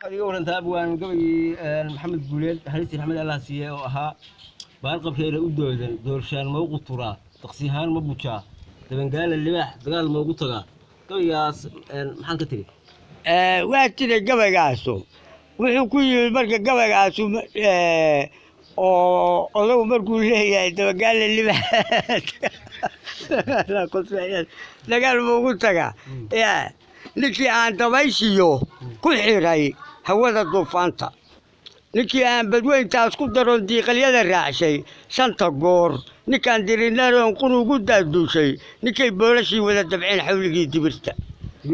Waxaad iga warantaa, abwaan, gabaygii Maxamed Guuleed, naxariistii raxmad Allah siiye, oo ahaa "Baarqabkeena u doodan doorshaan ma ugu turaa, daqsiyahaan ma bujaa, dabangaala libaax dagaal ma ugu tagaa?" Gabaygaas maxaad ka tiri? Waa jira gabaygaasu. Wuxuu ku yimid marka gabaygaasu oo odagu markuu leeyahay dabagaala libaax dagaal buu ugu tagaa, ya ninkii aan dabayshiyo ku xiray hawada duufaanta, ninkii aan badweyntaas ku daroon diiqalyada raacshay shanta goor, ninkaan dirinaroon qun ugu daaduushay, ninkay boolashii wada dabceen xawligii dibirta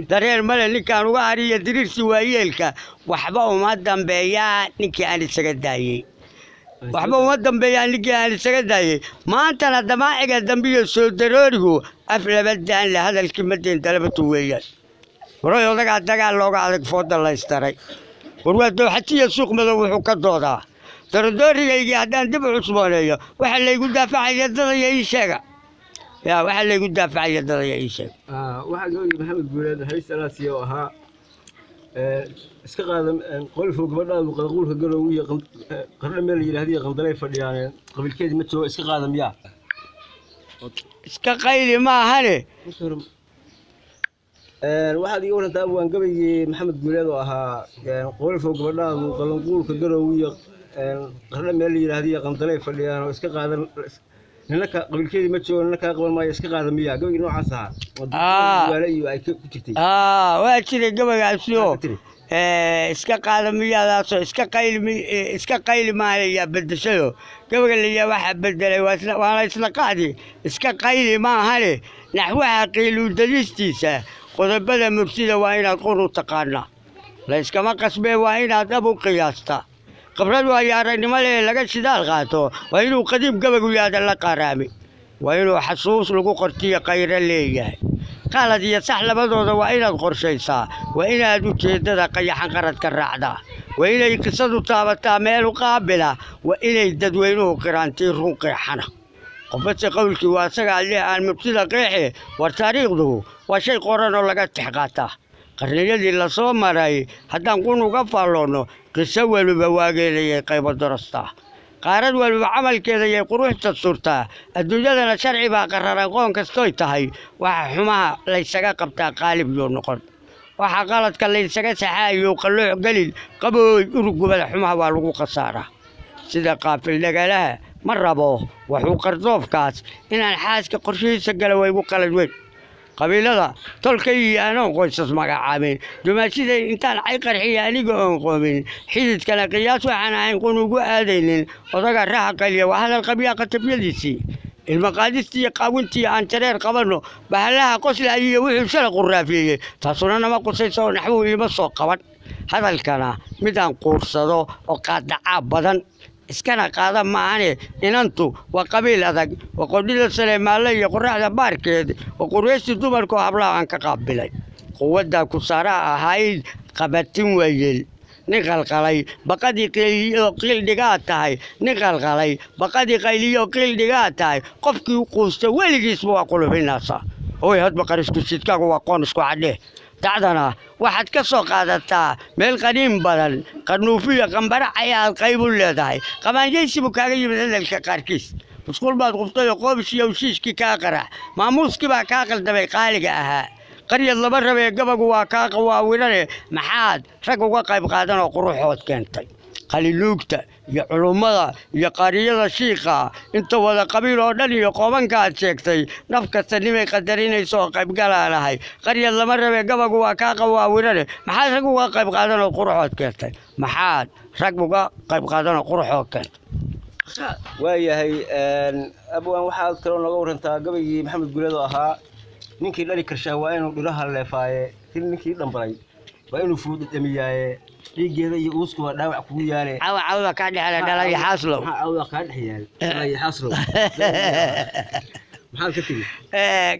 dareer male, ninkaan uga hariyo diriirsi waayeelka, waxba uma dambeeyaa ninkii aan isaga daayey, waxba uma dambeeyaan ninkii aan isaga daayey. Maantana damaaciga dambiyo soo daroorigu af laba daan le hadalkii madeen dalabatu weeyaan. Waray odagaa dagaal looga adag fooda la ystaray. War waa dooxatiya suuq madow wuxuu ka doodaa. Darodoorigaygii haddaan dib u cusbooneeyo, waxa laygu daafacaya dadaya ii sheega, ya waxaa laygu daafacaya dadaya ii sheega. Waxaa gabaygii Maxamed Guuleed, naxariista Allah siiye, oo ahaa "Iska qaada qolfow gabadhaadu qadaquulka garow iyo qardho meel la yidhaahdo iyo qandalay fadhiyaan, qabiilkeedii ma joogo, iska qaada miyaa?" Iska qayli maahane. Waxaad iga warantaa, abwaan, gabaygii Maxamed Guuleed oo ahaa "Qolfow gabadhaadu qalanquulka garow iyo qardho meel la yidhaahdo iyo qandalay fadhiyaan oo iska qaadan nina ka qabiilkeedii ma joogo, nina kaa qaban maayo, iska qaada miyaa?" Gabaygii noocaas ahaa waale iyo ay ku jirtay. Waa jiray gabaygaasi oo Maxaad ka tiri? Iska qaada miyaadaasoo iska qayli, iska qayli maahayaa bedeshayo gabayga layaa waxaa bedelay waana isla qaadi. Iska qayli maahane, naxwaha qiiluudadistiisa qodobada murtida waa inaad qor u taqaanaa, layskama qasbee waa inaad dhab u qiyaastaa. Khibrad waayo aragnimo leh laga shidaal qaato, waa inuu qadiim gabaygu yaada la qaraami, waa inuu xasuus lagu qortiyo qayro leeyahay. Qalad iyo sax labadooda waa inaad qorshaysaa, waa inaad ujeeddada qayaxan qaradka raacdaa, waa inay qisadu taabataa meel u qaabila, waa inay dadweynuhu qiraantii run qeexana. Qofbase qowlkii waa asaga alleh aan murtida qeexe. War taariikhdu waa shay qoran oo laga tix qaataa. Qarniyadii lasoo maray haddaan qun uga faalloonno, qiso waliba waageedayay qaybo dorostaa, qaarad waliba camalkeeda yay quruxta surtaa. Adduunyadana sharci baa qararan qoon kastoy tahay. Waxa xumaha laysaga qabtaa qaalib yuu noqon, waxa qaladka laysaga saxaayuu qallooc gelin qabooy urugubada xumaha waa lagu khasaaraa. Sida qaafil dhagalaha ma rabo waxuu qardoofkaas inaan xaaska qorshihiisa gala waa igu qalad weyn. Qabiilada tolkay iyo anoon qoysas magacaabin, dumaashiday intaan cay qarxiya aniga oon qoomin, xididkana qiyaas waxaan ahayn qun ugu aadaynin. Odaga raha qayliya waa hadal qabyaa qatafyadiisii, ilma qaadistii iyo qaawintii aan jareer qabanno, bahalaha qoslayiyo wuxuu shala quraafeeyey, taasuna nama qusayso oo naxwuhu iima soo qaban. Hadalkana midaan quursado oo qaadacaa badan iskana qaada maahane. Inantu waa qabiil adag, waa qodhida saleemaalle iyo qoraxda baarkeed, waa qureysti dumarka oo hablaha aan ka qaabilay. Quwaddaa kusaaraha ahayd qabatin waayeel, nin qalqalay baqadii qayliyo qiil dhigaa tahay, nin qalqalay baqadii qayliyo qiil dhigaa tahay. Qofkii u quusta weligiisba waa qulubinaasa. Hooy hadba qarisku sidkaagu waa qoon isku cadhee. Dacdana waxaad ka soo qaadataa meel qaniin badan, qanuufiya qambara ayaad qayb u leedahay. Qamaanjaysi buu kaaga yimid hadalka qaarkiis. Musquul baad quftay oo qoobis iyo heshiiskii kaa qarax, maamuuskii baa kaa qaldamay qaaliga ahaa. Qaryad lama rabee gabagu waa kaa qawaawirane. Maxaad rag uga qayb qaadan oo quruxood keentay qaliluugta iyo culummada iyo qaariyada shiiqa inta wada qabiil oo dhan iyo qoobanka aad sheegtay? Naf kasta nimay qadarinayso oo qaybgalaanahay. Qaryad lama rabee gabagu waa kaa qawaawirane. Maxaad rag uga qayb qaadan oo quruxood keentay? Maxaad rag uga qayb qaadan oo quruxood keentay? Waayahay, abwaan, waxaad kaloo nooga warantaa gabaygii Maxamed Guuleed oo ahaa "Ninkii dhali karshaa waa inuu dhiraha leefaaye, ninkii dhambaray waa inuu fuudhadhamiyaaye, dhiiggeeda iyo uusku waa dhaawac kugu yaale." Cawa cawda kaa dhexle dhalay xaaslow. Maxaa cawda kaa dhex yaal dhalay xaaslow? Maxaad ka tiri?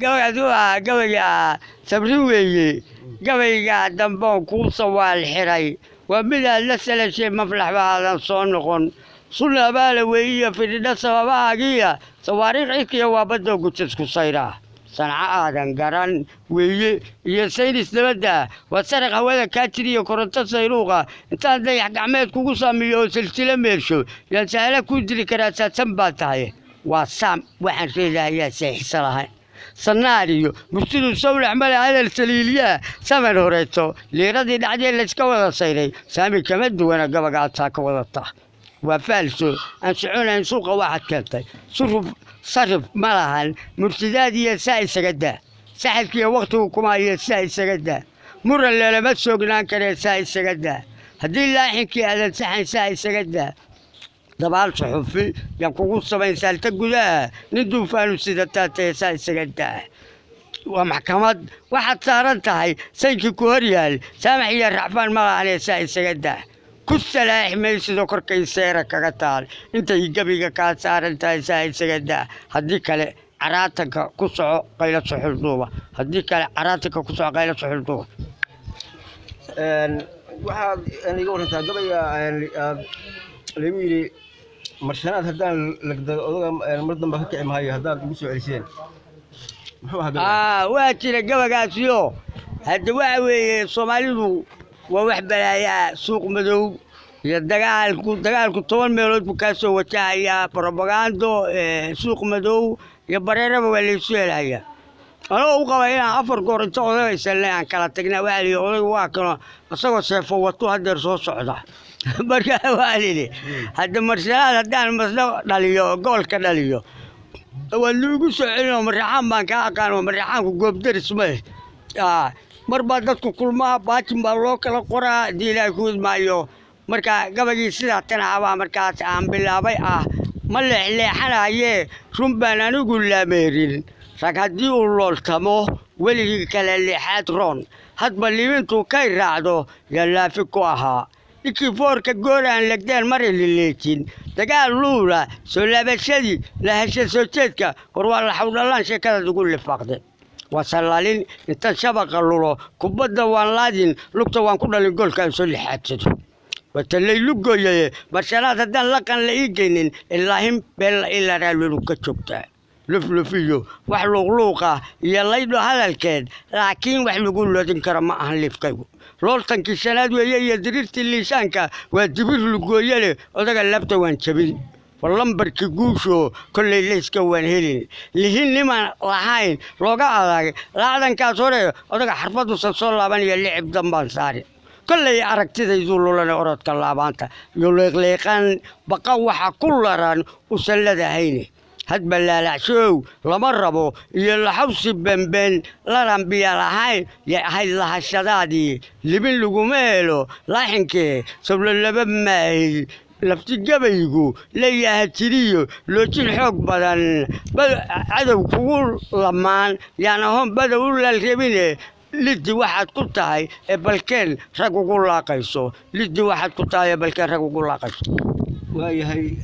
Gabaygaasi waa gabayga sabri weeye. Gabayga damboon kuu sawaal xiray waa midaad la salashay maflax baadan soo noqon. Sunna abaala weeyiyo fidhidha sababahaagiya sawaariikh cidkiya waa badoo gujisku sayraa. Sanco aadan garan weeye iyo saynis dabadda, waa saraq hawada kaa jiriyo koronto sayruuqa. Intaan dayax gacmeed kugu saamiyo oo silsilo meersho, yaan sahalo kuu dili karaa. Saadsan baa tahay, waa saam waxaan reedahayaa seexisa lahayn. Sanaar iyo murtidu sawlax male, hadal saliiliyaa saman horeeto liiradii dhacdee layska wada sayray. Saami kama duwana gabaga aad ka wadata, waa faalso aan soconayn. Suuqa waxaad keentay suruf sarif ma lahan. Murtidaadiyo saa isaga daa, saxilkiiyo waktigu kumaayo saa isaga daa. Muran leelama soognaan karee, saa isaga daa. Haddii laaxinkii aadan saxayn, saa isaga daa. Dabaal suxufi yaan kugu samayn saalta gudaha, nin duufaanu sidataa tee, saa isaga daa. Waa maxkamad waxaad saaran tahay, saynkii ku hor yaal saamax iyo racfaan ma lahanee, saa isaga daa. Ku salaaxi maysidoo korkay seera kaga taal intay gebiga kaa saaran tahay, saa isaga daa. Haddii kale caraatanka ku soco qaylo suxul duuba. Haddii kale caraatanka ku soco qaylo suxul duuba. Waxaad iga warantaa gabayga aad lagu yidhi marshanaad haddaan lagdado odaga mar dambe ka kici maayo, haddaad igu soo celiseen. Muxuu ahaa gabayga? Waa jira gabagaasiyo. Hadda waxa weeye, Soomaalidu waa wax balaayaa, suuq madow iyo dagaalku 10 meelood buu kaa soo wajahayaa. Brobagando, suuq madow iyo bareeraba waa laysu helayaa. Anoo u qaba inaan 4 goor inta odagaysanay aan kala tagnaa, waxaa lihi odaygu waa kano isagoo seefo watu haddeer soo socda. Marka waa lihi hadda marshanaad haddaan masno dhaliyo, goolka dhaliyo, waa liigu soo celinoo Mareexaan baan kaa aqaan oo Mareexaanku goobdaris ma leh. Mar baa dadku kulmaa, baajin baa loo kala qoraa haddii Ilaahay ku idmaayo. Marka gabagii sidaa tan ahabaa markaas aan bilaabay ah: ma leexleexanaye, run baan anigu laameerin. Rag haddii uu looltamo weligii kale leexaad roon, hadba libintuu kay raacdo yaa laafi ku ahaa. Ninkii foorka goor aan legdeen mari lileejin, dagaal luula soo laabashadii lahasha soo jeedka. War waa laxawdhallaan sheekadaad ugu lifaaqde. Waa sallaalin inta shabaqa lulo, kubadda waan laadin, lugta waan ku dhalin goolka aan soo lixaadsado. Watalay lugoyaye, marshanaad haddaan laqan la ii geynin, ilaahim beella ilaraa lulu ka joogtaa. Luflufiyo wax luuqluuqa iyo laydho hadalkeed, laakiin wax lagu loodin karo ma ahan liifkaygu. Looltankii shanaad weeye iyo diriirtii liishaanka, waa dibir lugooye leh. Odaga labta waan jabin, war lambarkii guusho kolley layska waan helin. Lihin nimaan lahayn looga adag laacdankaas hore, odaga xarfaduusan soo laabanaya licib danbaan saari. Kolley aragtidayduu lulane orodka laabaanta iyo liiqliiqan baqa waxa ku laran usan ladahayne. Hadba laalacshow lama rabo iyo laxawsi benben laran biya lahayn yay ahayd lahashadaadii. Libin laguma helo laaxinkee, sablolaba maahid. Laftigabaygu leeyaha jiriyo loojin xoog badan, cadow kugu lamaan yaan ahoon badow u laalrebine. Liddi waxaad ku tahay ee balkeen rag ugu laaqayso. Liddi waxaad ku tahay ee balkeen rag ugu laaqayso. Waayahay,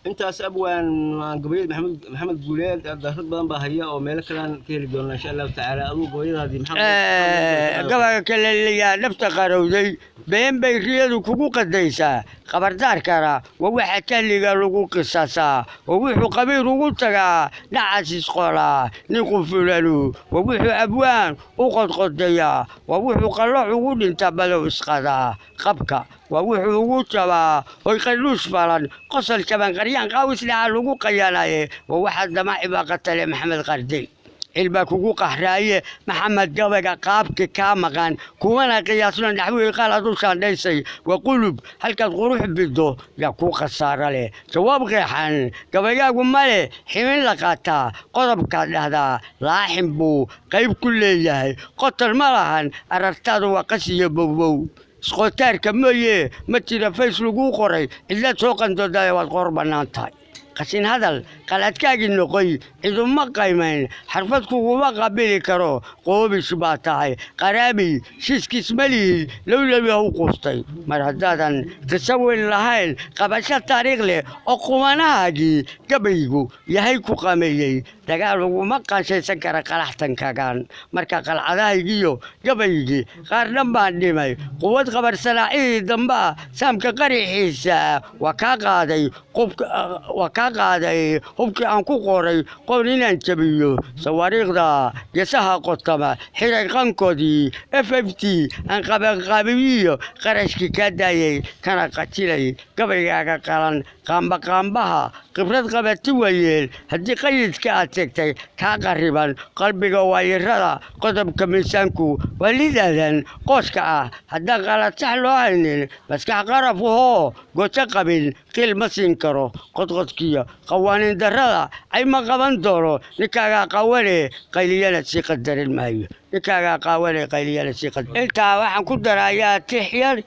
intaas abwaan gabayada Maxamed Guuleed rag badan baa haya oo meelo kalean ka heli doonaa insha Allahu tacaala. Aduu gabayadaadii maxaa? Gabaga kale layaa nafta qarowday, been bay riyadu kugu qadaysaa. Khabardaarkana waa waxa jahliga lagu qisasaa, waa wuxuu qabiir ugu tagaa nacas isqolaa. Nin qufulanu waa wuxuu abwaan u qodqodayaa, waa wuxuu qalooc ugu dhintaa badow isqadaa. Qabka waa wuxuu ugu jabaa hoy qadhuus falan, qosol jaban qaryaan qaawis dhaca lagu qayanaye. Waa waxaa damaaci baa qatale Maxamed Qardey, cilbaa kugu qahraaye. Maxamed gabayga qaabki kaa maqan kumana qiyaasno, naxwihii qaal aad u shaandhaysay waa qulub. Halkaad qurux bido yaa kuu khasaaro leh. Jawaab qeexan gabaygaagu ma leh, ximin la qaataa qodobkaad dhahdaa laaxin buu qayb ku leeyahay. Qoton ma lahan arartaadu, waa qas iyo bowbow isqootaarka mooye. Ma jira fays laguu qoray, cidlaad soo qandoodaaya, waad qoor bannaan tahay. Qashin hadal qaladkaagii noqoy, ciduma qaymayn, xarfad kuguma qabili karo. Qoobish baa tahay qaraabi, shiiskiis ma lihid. Lowlowi ha u quustay mar haddaadan qiso weyn lahayn, qabasho taariikh leh oo qumanahaagii gabaygu yahay ku qameeyey. Dagaal uguma qaanshaysan kara qalaxtankagan. Marka qalcadahaygiyo gabaygii qaar dhan baan dhimay, quwad qabarsanaacihii dambe ah saamka qarixiisa waa kaa qaaday. Qubka waa kaa qaaday hubkii aan ku qoray qoon inaan jabiyo, sawaariikhda geesaha qotama xiray qankoodii FFT aan qabanqaabiyiyo qarashkii kaa daayay kana qajilay gabaygaaga qalan qaamba qaambaha khibrad qabati wayeel haddii qayidka aad tegtay kaa qariban qalbiga waayirada qodobka miisaanku waa lidaadan qooska ah haddaan qalad sax loo haynin maskax qaraf ahoo gojo qabin qiil ma siin karo qodqodkiyo qawaaniin darrada ay ma qaban doono ninkaagaa qawane qayliyana sii qadarin maayo, ninkaagaa qaawane qayliyana sii qadarin. Intaa waxaan ku darayaa tix yar,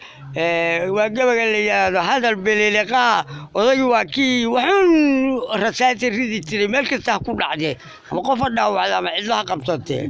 waa gabaga la yidhaahdo hadal bililiqaa. Odaygu waa kii waxuun rasaasi ridi jiray, meel kasta ha ku dhacdee ama qof ha dhaawacda ama cidlo ha qabsatee,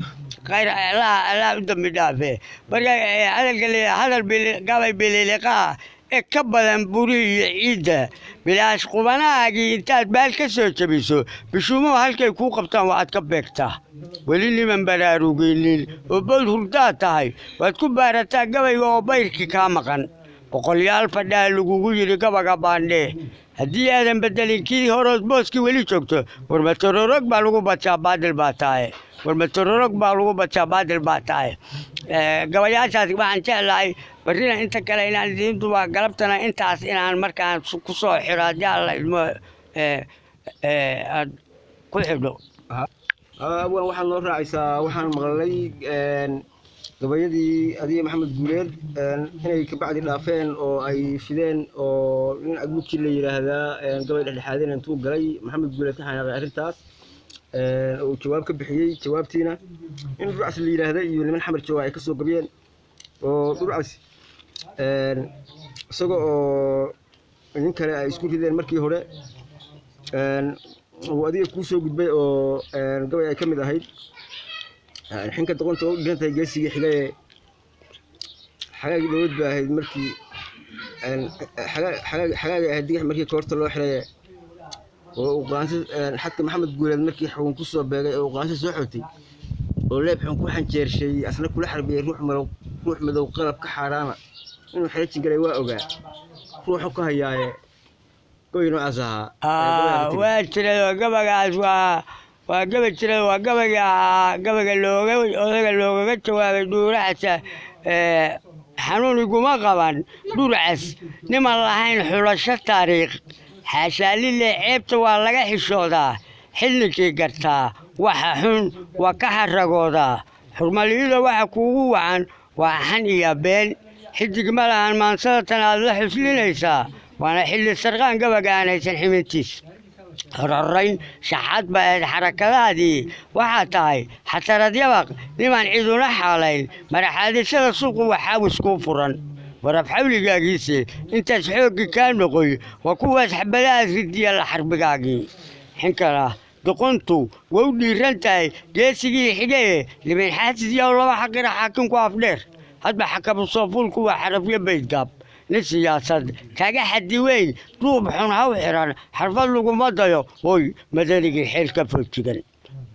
khayr allaha allaha u dambi dhaafe. Marka hadalka la yidhahdo hadal gabay bililiqaa ee ka badan buri iyo ciidda bilaash qubanaagii intaad baal ka soo jabiso bishuumuhu halkay kuu qabtaan waa aad ka beegtaa. Weli niman baraarugeynin oo boyd hurdaad tahay waad ku baarataa gabayga oo bayrkii kaa maqan. Boqolyaal fadhaa lagugu yidhi gabaga baandhee haddii aadan bedelin kii horood booskii weli joogto. Warmatororog baa lagu bajaa baadil baa tahay, warmatororog baa lagu bajaa baadil baa tahay. Gabayaashaas waxaan jeclahay barrina inta kale inaan idiin dubaa, galabtana intaas inaan markaan ku soo xiro haddii Alla idmo aad ku xidho. Abwaan, waxaad noo raacaysaa, waxaan maqlay gabayadii adiga Maxamed Guuleed inay kabacdi dhaafeen oo ay fideen oo nin Agmuji la yidhaahdaa gabay dhexdhexaadeen intuu galay Maxamed Guuleed ka xanaaqay arrintaas oo uu jawaab ka bixiyey, jawaabtiina in Dhurcas la yidhaahda iyo niman Xamar jooga ay kasoo gabiyeen oo Dhurcas isaga oo nin kale ay isku rideen markii hore uu adiga kuu soo gudbay oo gabay ay ka mid ahayd xinka doqonta u dhirantahay geesigii xigaye xagaagii dhowad ba ahayd markii xagaagii ahayd digax markii koorta loo xiraye oo uu qaanso xadka Maxamed Guuleed markii xukun ku soo beegay oo uu qaanso soo xotay oo leeb xun ku xanjeershay asna kula xarbiyey ruux madow, ruux madow qalab ka xaaraana inuu xerajin galay waa ogaa ruuxu ka hayaaye gabay noocaas ahaa. Waa jiray oo gabagaas waa gabay jiray, waa gabayga ahaa gabayga looga odaga loogaga jawaabay Dhuuracasa. Xanuun iguma qaban Dhuurcas niman lahayn xulasho taariikh xaashaalile ceebta waa laga xishoodaa xillinkii gartaa waxa xun waa ka xaragoodaa xurmaliyada waxa kuugu wacan waa xan iyo been xidig ma lahan maansada tan aad la xuslinaysaa waana xilli sarqaan gabaga aan haysan ximintiis horhorayn shaxaad ba ahayd xarakadaadii waxaa tahay xasarad yabaq nimaan ciduna xaalayn maraxaadishada suuqu waa xaawis kuu furan waraf xawligaagiise intaas xooggii kaa noqoy waa kuwaas xabadahaas ridiya la xarbigaagii xinkana doqontu waa u dhiiran tahay geesigii xigee libin xaasid yow laba xaqira xaakinku afdheer hadba xakabu soofuulku waa xarafyo baydgaab nin siyaasad kaga xadi weyn duub xun haw xiran xarfad laguma dayo hoy madanigii xeel ka foojigan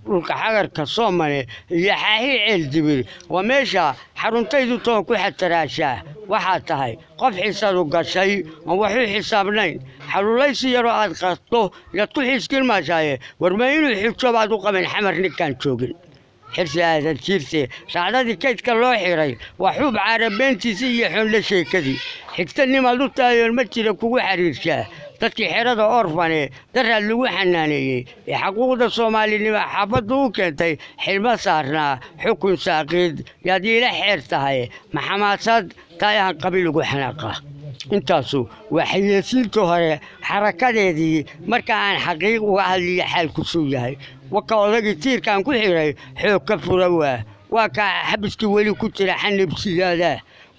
dhulka xagarka Soomane iyo xaahi ceel dibir waa meesha xaruntaydu toon ku xataraashaa. Waxaa tahay qof xisadu gashay oon waxu xisaabnayn xaluulaysi yaroo aad qasto yaad ku xiiskilmaashaaye warma inuu xijo baad u qabin Xamar ninkaan joogin xirsi aadan jiirte raacdadii kaydka loo xiray waa xuub caarabeentiisii iyo xunle sheekadii xigta nimaad u tahayoon ma jira kugu xiriirshaa dadkii xerada orfane daraad lagu xanaaneeyey ee xaquuqda soomaalinimo xaafaddu u keentay xilmo saarnaa xukun saaqiid yaad iila xeer tahay maxamaasad taayahan qabiil ugu xanaaqa. Intaasu waa xayeysiinta hore xarakadeedii marka aan xaqiiq uga hadliyo xaalkusuu yahay waka odagii tiirkaan ku xiray xoog ka fura waa kaa xabiskii weli ku jira xanibsiyaada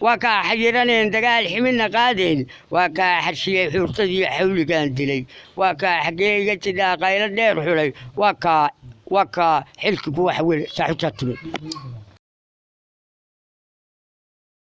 waa kaa xayiraneen dagaal ximidna qaadeen waa kaa xarshiyey xuurtadii xawligaan dilay waa kaa xaggee iga jidhaa qaylo dheer xulay waa kaa xilki kuwa xawil saaxutaa timid.